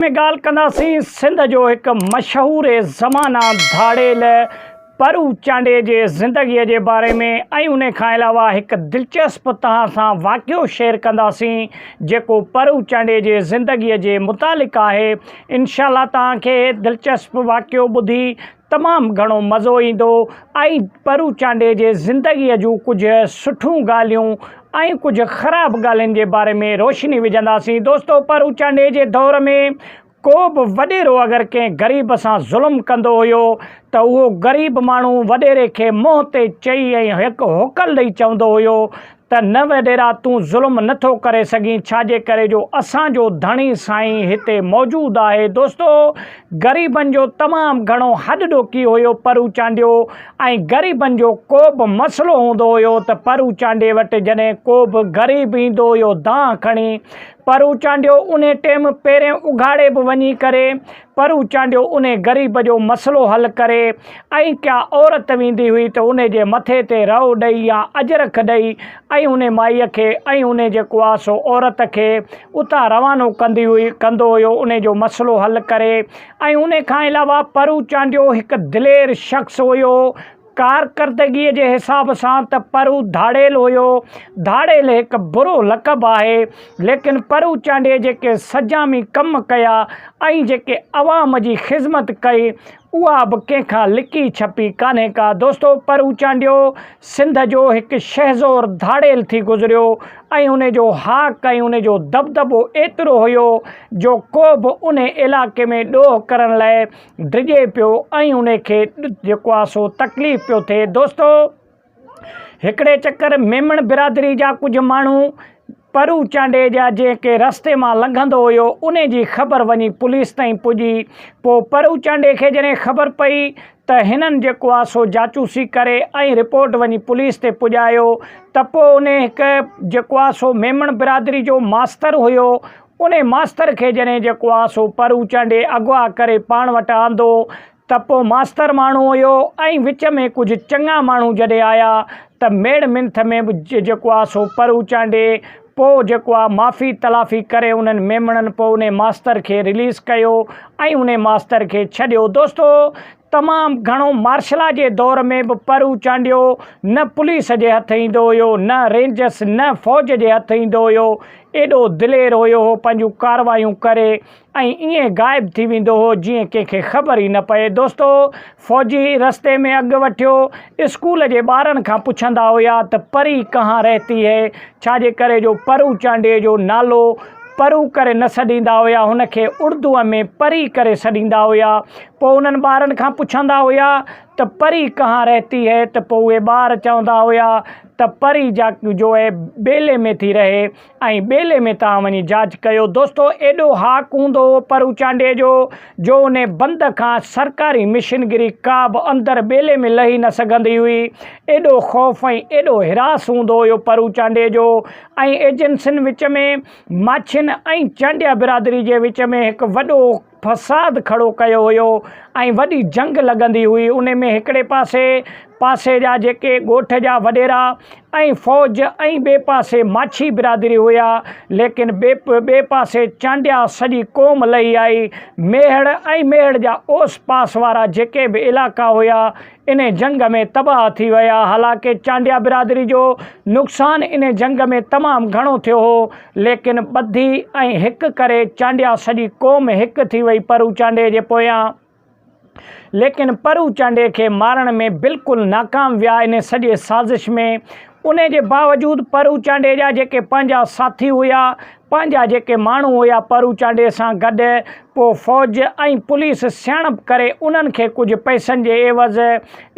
۾ ڳالهه ڪنداسين سنڌ جو هڪ مشهور زمانه ڌاڙيل پرو چانڊيي جي زندگي جي باري ۾ ۽ ان کان علاوه هڪ دلچسپ توهان سان واقعو شيئر ڪنداسين جيڪو پرو چانڊيي جي زندگي جي متعلق آهي. انشاء الله توهان کي دلچسپ واقعو ٻڌي تمام گهڻو مزو ايندو ۽ پرو چانڊيي جي زندگي جون ڪجهه سٺيون ڳالهيون ۽ ڪجهه خراب ڳالهين جي باري ۾ روشني وجهنداسين. دوستو پرو چانڊيي جي دور ۾ ڪو به وڏيرو اگر ڪنهن غريب سان ظلم ڪندو هيو ته اهو غريب ماڻهو وڏيري کي منهن تي چئي ۽ هڪ هوڪل ڏئي چوندو هيو ته نه وڏيرا تون ظلم نه ٿو ڪري سگهين ڇاجي ڪري جو اسان جو ڌڻي سائين هتي موجود آهي. دوستو غريبن جو تمام گهڻو هڏ ڏوکي هيو پرو چانڊيو ۽ غريبن جو ڪو به مسئلو هوندو هيو ته پرو چانڊيي وٽ جڏهن ڪو به غريب ايندو هيو دانهن کڻي پرو چانڊيو انهي ٽيم پيرين اگهاڙي به وڃي ڪري پرو چانڊيو انهي غريب جو مسئلو حل ڪري ۽ ڪا عورت ويندي هئي ته انهي جي مٿي تي رئو ڏئي يا اجرڪ ڏئي ۽ انهي مائي کي ۽ انهي جيڪو آ سو عورت کي اتان روانو ڪندي هئي ڪندو هيو انهي جو مسئلو حل ڪري ۽ انهي کان علاوه پرو چانڊيو هڪ دلير شخص هيو. ڪارڪردگيء جي حساب سان ته پرو ڌاڙيل هيو. ڌاڙيل هڪ برو لقب آهي، ليڪن پرو چانڊيي جيڪي سجامي ڪم ڪيا ۽ جيڪي عوام جي خذمت ڪئي، اها به ڪنهن کان لڪي ڇپي ڪانهي ڪا. دوستو پرو چانڊيو سنڌ جو هڪ شهزور ڌاڙيل ٿي گذريو ۽ ان جو هاڪ ۽ ان جو دٻدٻو ايترو هيو جو ڪو به ان علائقي ۾ ڏوهه ڪرڻ لاء ڊڄي پيو ۽ ان کي جيڪو آهي سو تڪليف پيو ٿئي. دوستو هڪڙي چڪر ميمڻ برادري جا ڪجهه ماڻهو پرو چانڊيي جا جنهن ڪنهن رستي مان لنگهندو هيو انهي جي خبر وڃي پوليس تائين پڄي پوء پرو چانڊيي کي جڏهن خبر پئي ته هنن جيڪو آ سو جاچوسي ڪري ۽ رپورٽ وڃي پوليس تي پڄايو ته پوء انهي هڪ جيڪو آ سو ميمڻ برادري جو ماستر هيو انهي ماستر کي جڏهن جيڪو آ سو پرو چانڊيي اغوا ڪري پاڻ وٽ آندو ته پوء ماستر ماڻهو هيو ۽ وچ ۾ ڪجهه چڱا ماڻهو جڏهن آيا ته ميڙ منٿ ۾ به جيڪو آ سو پرو چانڊيي پوء جيڪو آ معافي تلافي ڪري انهن ميمڻن پوء انهي ماستر کي رليز ڪيو ۽ انهي ماستر کي ڇڏيو. دوستو تمام گهڻو مارشلا جي دور ۾ به پرو چانڊيو نه پوليس جي هٿ ايندو هيو نه رينجرس نه فوج جي هٿ ايندو هيو ايڏو دلير هيو هو پنهنجون ڪاروايون ڪري ۽ ائين غائب ٿي ويندو هو جيئن ڪنهن کي خبر ئي نه پئي. دوستو فوجي رستي ۾ اڳ وٺيو اسڪول جي ٻارن کان پڇندا هيا ته پري ڪهان رهتي هي ڇا جي ڪري جو پرو چانڊيي جو نالو پرو ڪري نه سڏيندا هيا هن کي اردوء ۾ پري ڪري سڏيندا هيا پوء انهن ٻارن کان پڇندا هيا ته پري ڪهان رهتي هي ته پوء اهي ٻار چوندا هيا ته پري جا جو هي ٻيلي ۾ ٿي رهي ۽ ٻيلي ۾ توهان وڃي جاچ ڪيو دوستو ايڏو هاڪ هوندو هو پرو چانڊيي جو جو انهي بند کان سرڪاري مشنگري ڪابه اندر ٻيلي ۾ لهي نه سگهندي هئي ايڏو خوف ۽ ايڏو هراس هوندو هيو پرو چانڊيي جو ۽ ايجنسين وچ ۾ ماڇين ۽ چانڊيا برادري جي وچ ۾ هڪ وڏو فساد کڙو ڪيو هيو ۽ وڏي جنگ لڳندي هئي انهي ۾ هڪڙي پاسي پاسي جا جيڪي ڳوٺ جا وڏيرا ۽ فوج ۽ ٻئي پاسي ماڇي برادري هيا ليڪن ٻئي پاسي چانڊيا سڄي قوم لهي آئي ميهڙ ۽ ميهڙ جا اوس پاس وارا جيڪي به علائقا هيا انهي جنگ ۾ تباهه ٿي ويا، حالانڪه چانڊيا برادري جو نقصان انهي جنگ ۾ تمام گهڻو ٿيو هو، ليڪن ٻڌي ۽ هڪ ڪري چانڊيا سڄي قوم هڪ ٿي وئي پرو چانڊيي جي پويان، ليڪن پرو چانڊيي کي مارڻ ۾ بلڪل ناڪام ويا انهي سڄي سازش ۾، انهي جي باوجود پرو چانڊيي جا جيڪي پنهنجا ساٿي هيا پنهنجا جيڪي ماڻهو هيا پرو چانڊيي سان گڏ پوء فوج ۽ پوليس سياڻپ ڪري انهن کي ڪجهه پئسن جي عيوض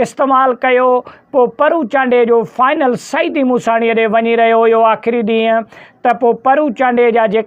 استعمال ڪيو پوء پرو چانڊيي جو فائنل سعيدي موساڻيء ڏي وڃي رهيو هيو آخري ڏينهن ته پوء پرو چانڊيي جا جيڪي.